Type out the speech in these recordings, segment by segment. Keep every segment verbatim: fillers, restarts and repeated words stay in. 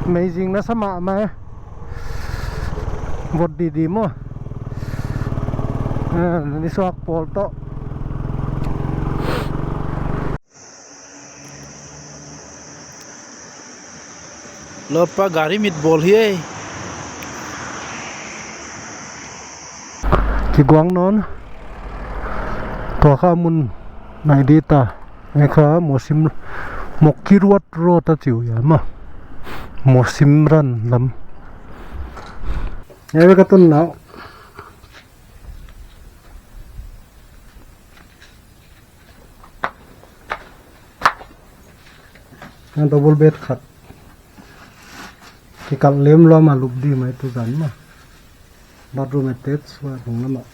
Amazing na sa mahmah e. Vot di di maw. Ah, ni suak pawl toh. Lawmpa gari mit bawl hi e. Kiguang nawn. Tua kha mun nai di ta. Ei kha Mosim, Mawkyrwat Road a chi uh hia maw. Mosim ran lam. Ei ka tun nau. Hiai double bed khat. Kikal lem lua mah lup di mai tu zan mah. Bathroom attached, huai bung lam ah.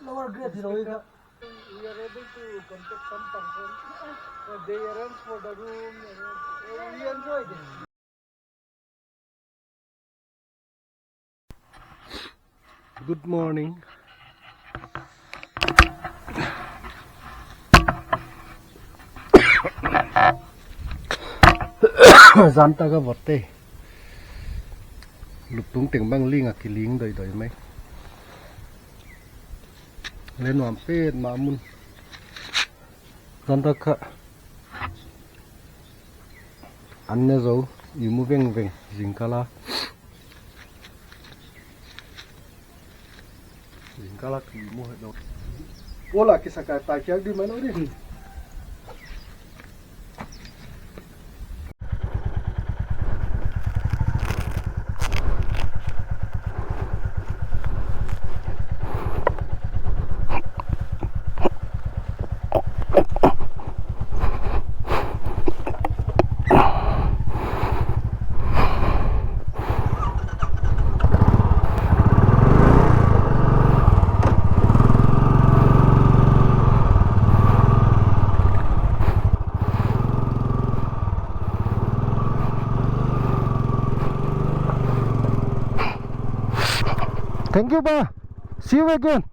Lower grade hi lo hi kha. We are able to contact some person. So they arrange for the room. Uh, we enjoy this. Good morning. Zan tak a vot te. Lup tung teng bang ling a kiling doidoi mai. Leh nuam petmah mun. Zan tak kha an ne zou, i mu vengveng, zingkal a. Zingkal a ki mu het lo. Pawl a kisa ka tai khiak di mai lo di. Thank you, ba. See you again.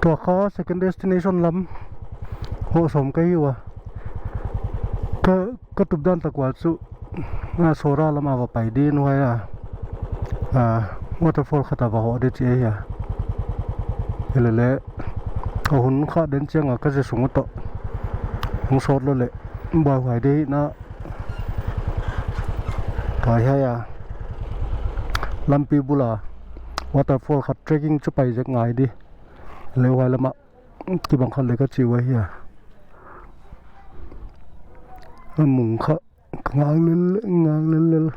Tua kha second destination lam hoh sawm ka hi ua. Ka, ka tup dan tak ua chu, a, Sora lam a va pai di nuai a, a, waterfall khat a va hoh di chi ahi a. Hilele, a hun kha den chiang a ka ze sung toh hong sawt lou leh, buaihuai di na. Pai hai a, lampi bul a waterfall khat trekking chu pai zek ngai di. Leh huai lam a kibang khat leh ka chi ua hi a. A mung kha ka ngak lel, ngak lel lel.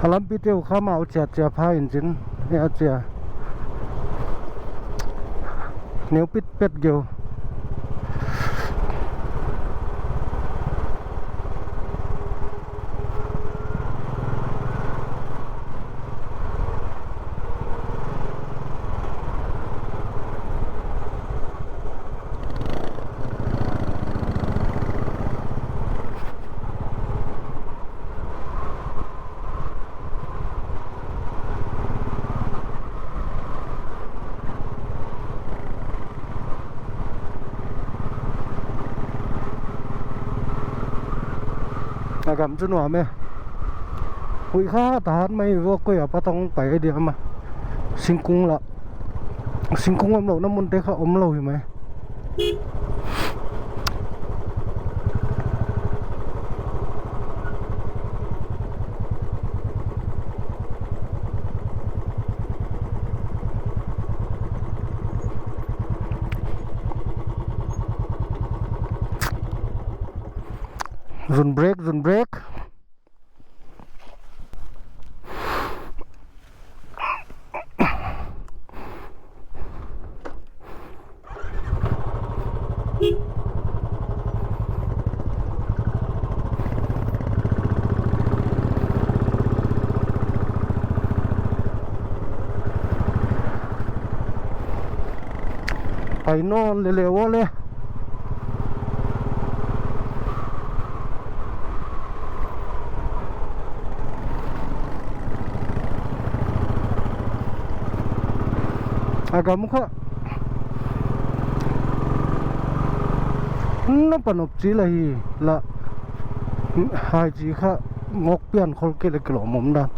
A lampi te uh kha mau chia chia pha in chin. Hia chia. Neu pit pet geu. A gam chu nuam e. Hui kha tahan mai vo koi a patang pai dia ma. Singkung la. Singkung omlou na mun te kha omlou hi mai. Zun break, zun break. Pai nawn lele ua le. A gam kha na panop chi la hi la. Hai chi kha ngok pian khol ke le kilawm om dan.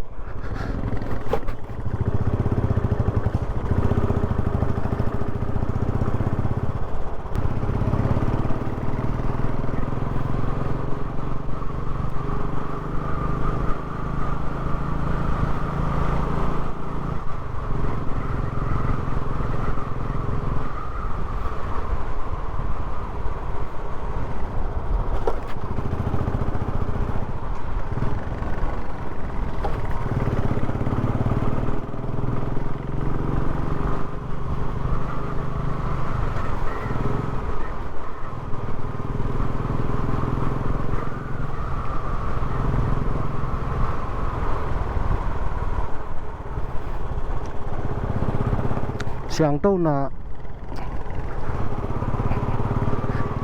Siangthou na,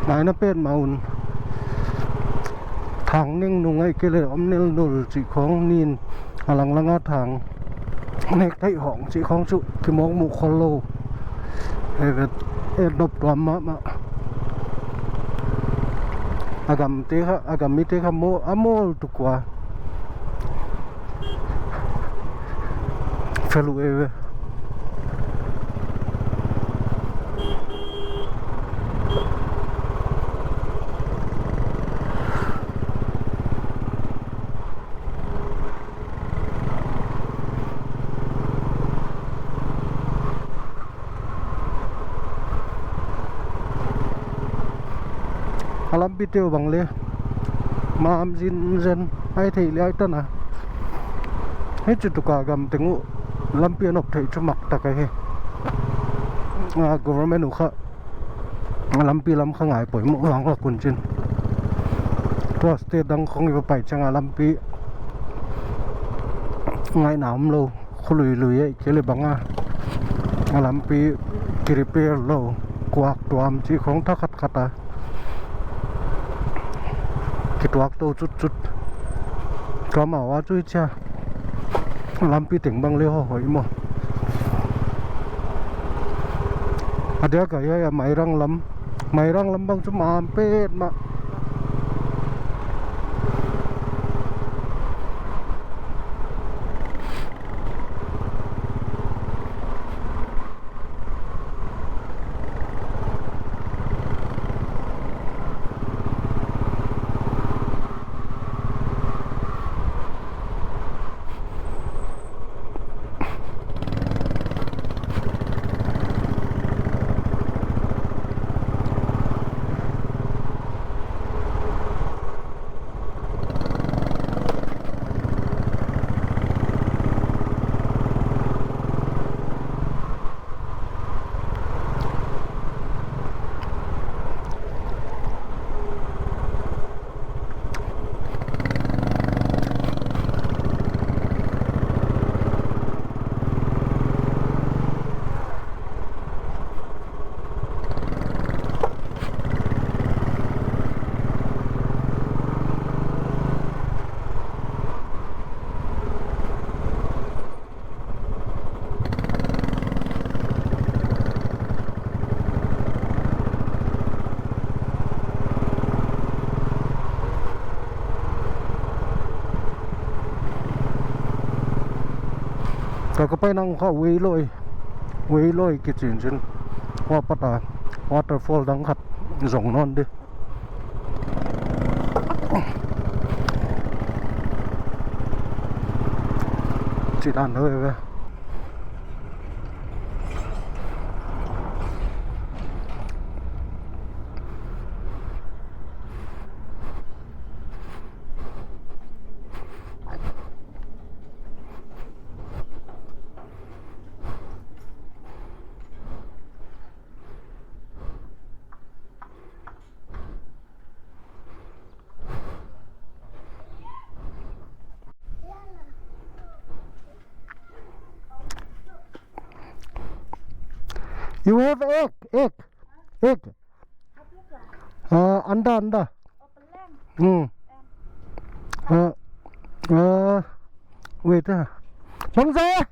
nai na pen ma un. Thang ning nung ai ke le om nel nul chi khong nin a lang lang a thang. Nek thei hong chi khong chu ki mong mu khol lou. E vet, e dop tuam mahmah. A gam te kha, a gam mi te kha mo, a mol tu kua. Felu e ve. A lampi te uh bang le, mam zinzen, ai thei le ai tan a. Hichi tuka gam teng uh lampi a nop thei chu mak tak ahi. A government uh kha a lampi lam kha ngai poimoh vang va kun chin. Tua state dang khong i va pai chiang a lampi ngaihna omlou. Khului lui ei ke le bang a, a lampi ki repair lou, kuak tuam chi khong tha khat khat a ki tuak tou chut chut. Tua mah ua chu i chia lampi teng bang le ho hoih maw. A dia ka ya ya Mairang lam, Mairang lam bang chu mam pet mah. Ka, ka paina uh kha Weiloi. Weiloi kichi in chin. Huai apat a waterfall dang khat zong nawn di. Chi dan lou ve. You have egg, egg, egg. Uh, anda, anda. Hmm. Uh, uh, wait, uh. Bangzah.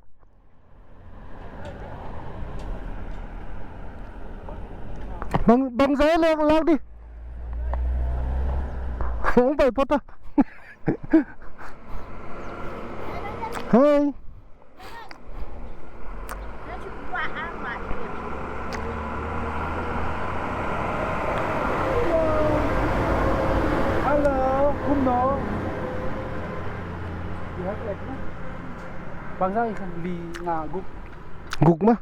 Bang, Bangzah lak, lak di. Hong pai pota. Hai. Hello, kumno. You have egg, no? Bangzah is li nga guk. Guk mah.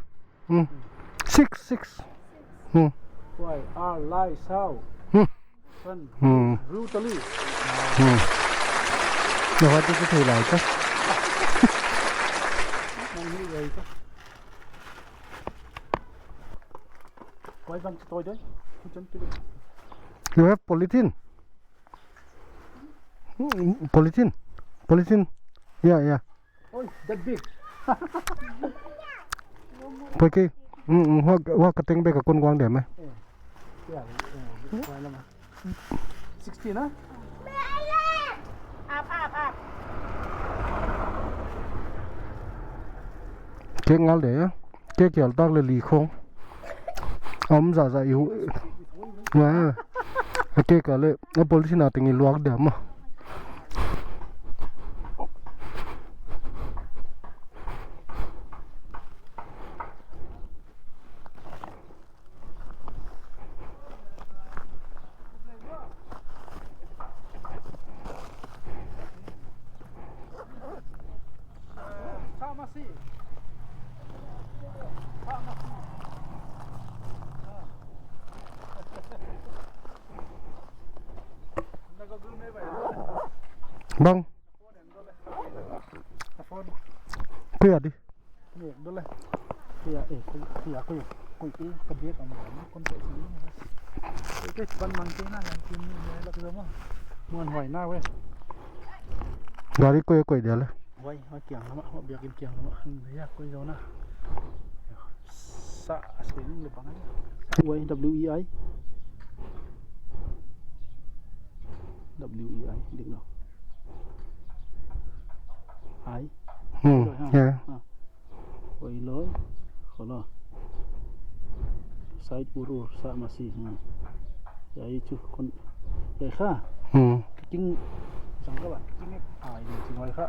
Hmm. Six, six. Hmm. Why are lies how? Hmm. Son, hmm, brutally. Hmm. Dah hati tu thei lai ka. Nang hi lai ka. Why bang tu doi? Hujan tu. You have polythene? Hmm, polythene. Polythene. Yeah, yeah. Oi, that big. Poi ke, mm, mm, huai, huai ka teng bek a kon guang dem eh. Eh, ya, eh, huai lama. Sixteen, ha? Up, up, up. Ke ngal de, ya? Ke kial tak le li khong. Om za za i hu. Nga. A ke ka le, a police na ting i luak dia ma. Bang. Kuya di. Ni, dole. Kuya, eh, kuya, kuya, kuya. Kuya, kuya, ka biak ama, kon te sini. Kuya, kuya, pan man te na, yang kini, ni, lak zama. Muan huai na, we. Gari kuya, kuya dia le. Huai, huai kiang lama, huai biak in kiang lama. Ya, kuya zona. Sa, asli ni le pangan. Huai, W E I. W E I, dik lo. I. Hmm, loi, ha. Yeah. Ha. Oi loi. Kholo. Side urur, sa masi. Hmm. Ya, i chu kon. Ya, kha. Hmm. King. Sang ka ba. King. Ai, ni chu mai kha.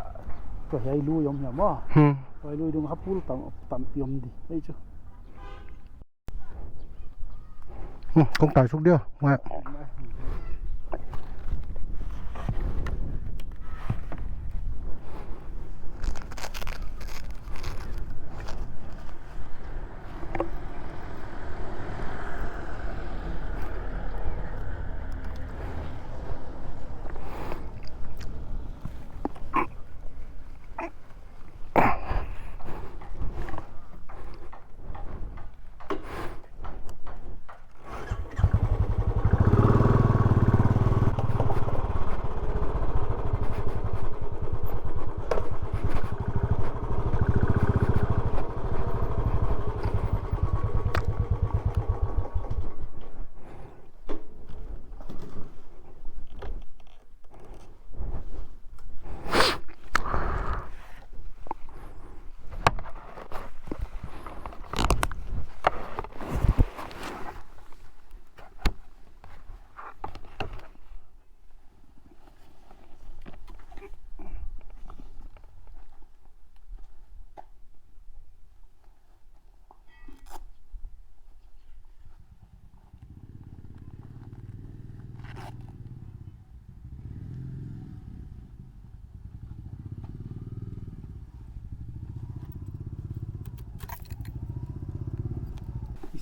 Ko ya i lu yom ya ma. Hmm. Oi lu dung ha pul tam, tam yom di. Ai chu. Hmm, kong tai suk dia, ngai.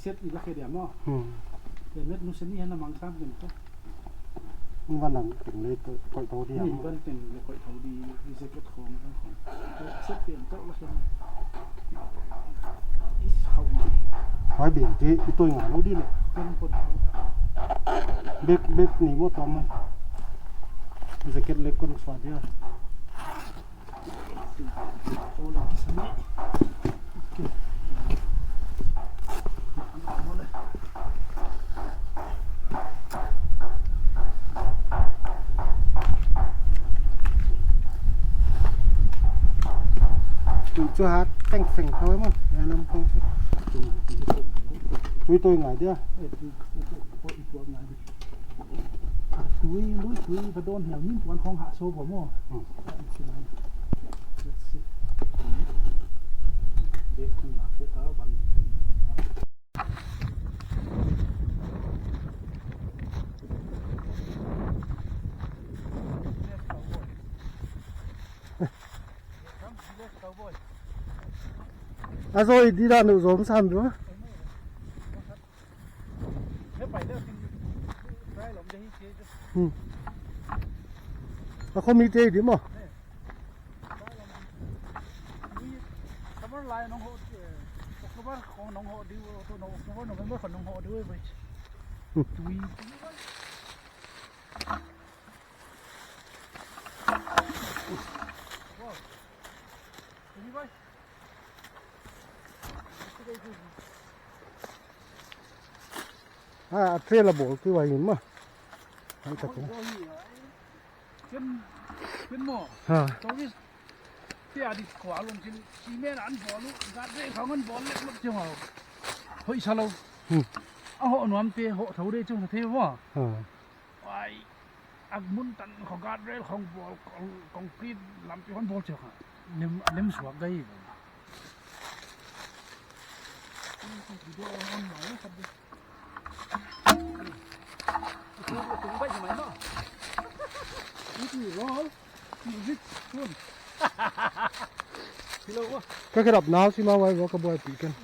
Set i la khe dia maw. Hmm. Helmet nu sen ni hana mang sam ken to. Ni van nang teng le ko-, koih thou dia. Ni van teng le koih thou di, di jacket khong, khong. Set pen to la khe. Is how ma. Hai ben te i toi ngai lou di le. Pen pot. Bek, bek ni mo tom. Jacket le kon swa dia. Tui chu hat teng feng thou maw, ya lam khong chu. Tui toi ngai dia. Tui, lui tui, ka dawn hial min tuan khong hah so bo maw. Hmm. Let's see. Bek khong nak se ta van. A zoi di dan uh zom sam dua. Hmm. A khomi te di maw. Summer lai nong ho, eh, October khong nong ho di, October, November khong nong ho di, wei. Hmm. Tui. Wow. Tui, wei. Ah, a trail a bawl ki wai ma. Hai ta ko. Ken, ken maw. Ha. Tourist te a di khua lom ken, cement an bawl uh, guardrail khong an bawl lek lek chiang a. Hoih sa lou. Hmm. A hoh nuam te, hoh thou di chiang sa thei maw. Ha. Ai, a mun tan khong guardrail khong bawl, khong, concrete lampi khong bawl chiang a. Nem, nem suak gai. Video on, on mai sa di. Ka khe rap nau si ma wai wa ka buai pi ken.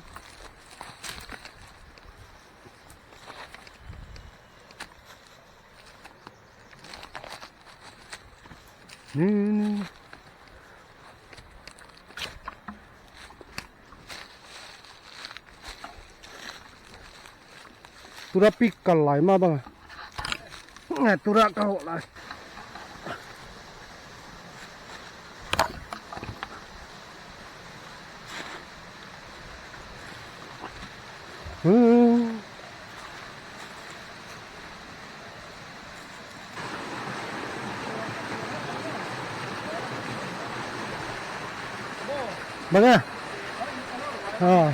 Ni, ni. Tura pick kal lai ma bang. Ngai tura ka hoh lai. Hmm. Bang a? Ah.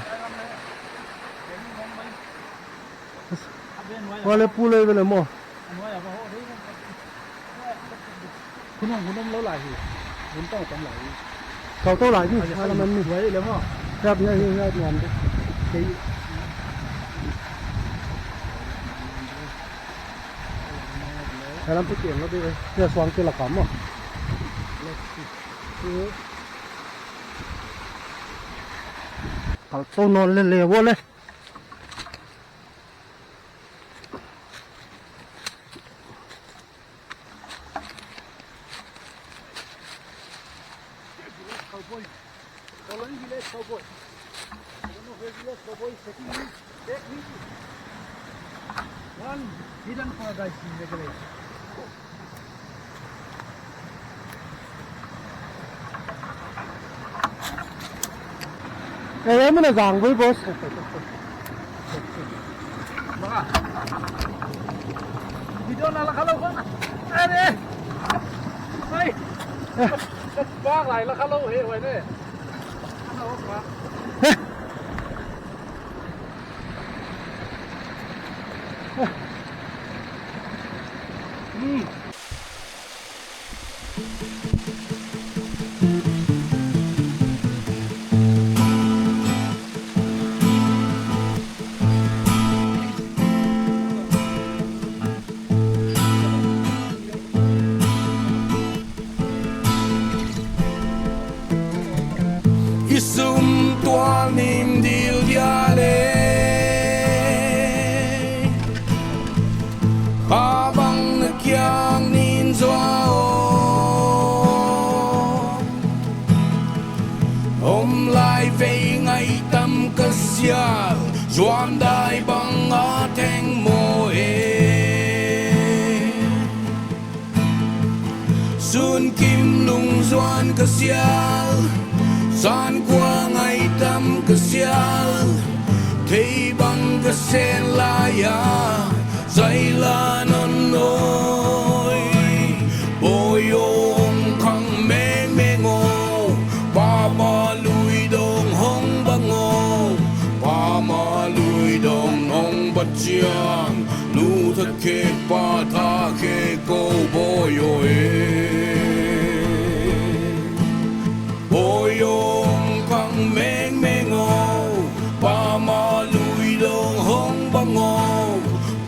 Wale pulai vele mo. Khunung, khunung lou lai hi. Hun tong tong lai hi. Kau to lai hi. Ai, ala man ni. Wai le mo. Yap, yap, yap, yap, nuam de. Kei. Kalam pi ken lo de. Ya suang ke la kam mo. Kal to non le le wo le. Village cowboy. Following village cowboy. I don't know where village cowboy is taking me. Take me to one hidden paradise in the village. Eh, eh, mun a zang voi, boss. Baka. Video na la kha lou ko. Are. Hai. Ba lai la kha lou he, wai ne. Kha lou ba. Hmm. I sum tual nim dil dia le. Zuan dai bang a teng maw e. Sun kim lung zuan ka sial, san kua ngai tam ka sial, thei bang ka sen lai a, zai la non noi. Bawi aw hong khang mengmeng aw, Pa Ma Lui dong hong bang aw, Pa Ma Lui dong nong bat chiang, nu tha khek pa tha khek ko bawi aw e. Bawi aw hong khang mengmeng aw, Pa Ma Lui dong hong bang aw,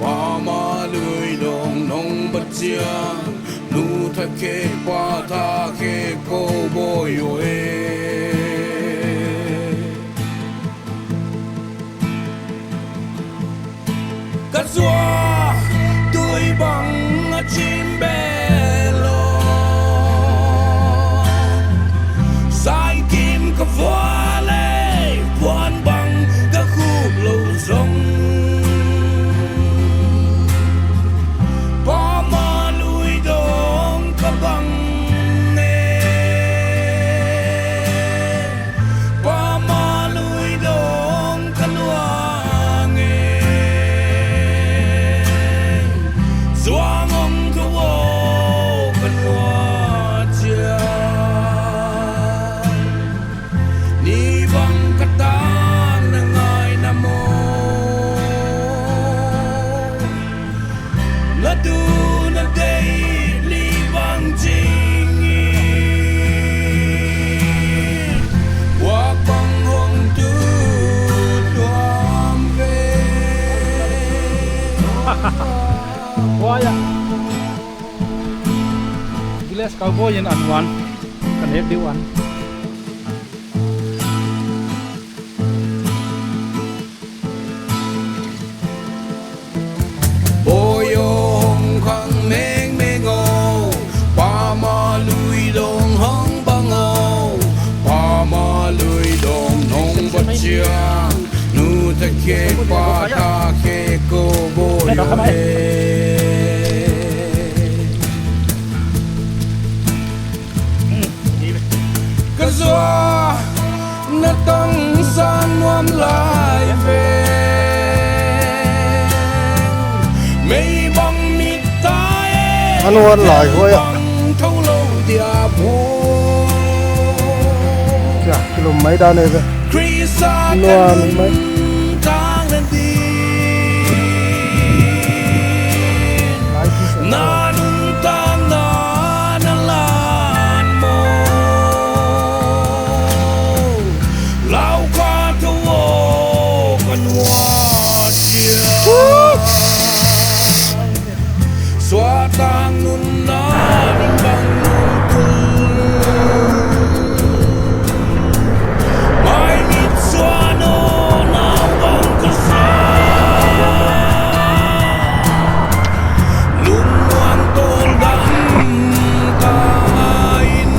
Pa Ma Lui dong nong bat chiang, nu tha khek pa tha khek ko bawi aw e. Ka zuak tui bang a chim bel aw, sai kim ka vua leh puan bang ka khup lou zong, Pa Ma Lui dong ka bang e. Pa Ma Lui dong ka nuang e. Zuang ong ka wo ka nuang chia. Ni bang ka tang na ngai na maw. Na tu na dei li bang jing in, wak bang hong tu tuam ve. Waya. Village cowboy in an wan. Kan hek diu an. Bawi aw hong khang mengmeng aw, Pa Ma Lui dong hong bang aw, Pa Ma Lui dong nong bat chiang, nu tha khek pa tha khek ko bawi aw e. Ka zuak na tang san nuam lai ve. Mei bang mit ta e. An wan lai huai a. Bang tho lou dia bo. Sia, kilum mai dan e ve. Krista nuam mai. Tang na di. Lai ki sa. Na nung tang na na lan mo. Lau ka tu o ka nua sia. Suatang nun na ning bang nun kul. Mai mit suan o na bang ka sa. Lungmuang tol dam ka in.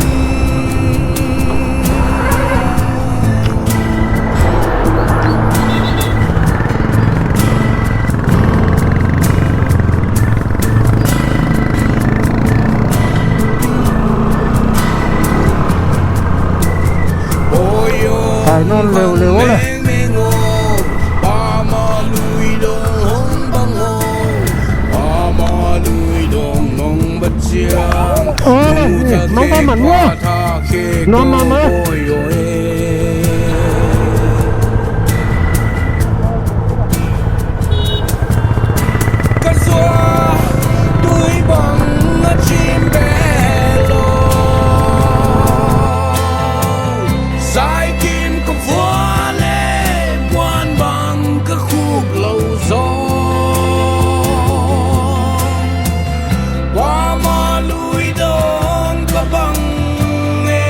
Thai non leuleu le. Eh, nong ka man mo. Nong ma ma. Ka zuak tui bang a chim bel o. Sai kim ka vua leh puan bang ka khup lou zong. Pa Ma Lui dong ka bang e.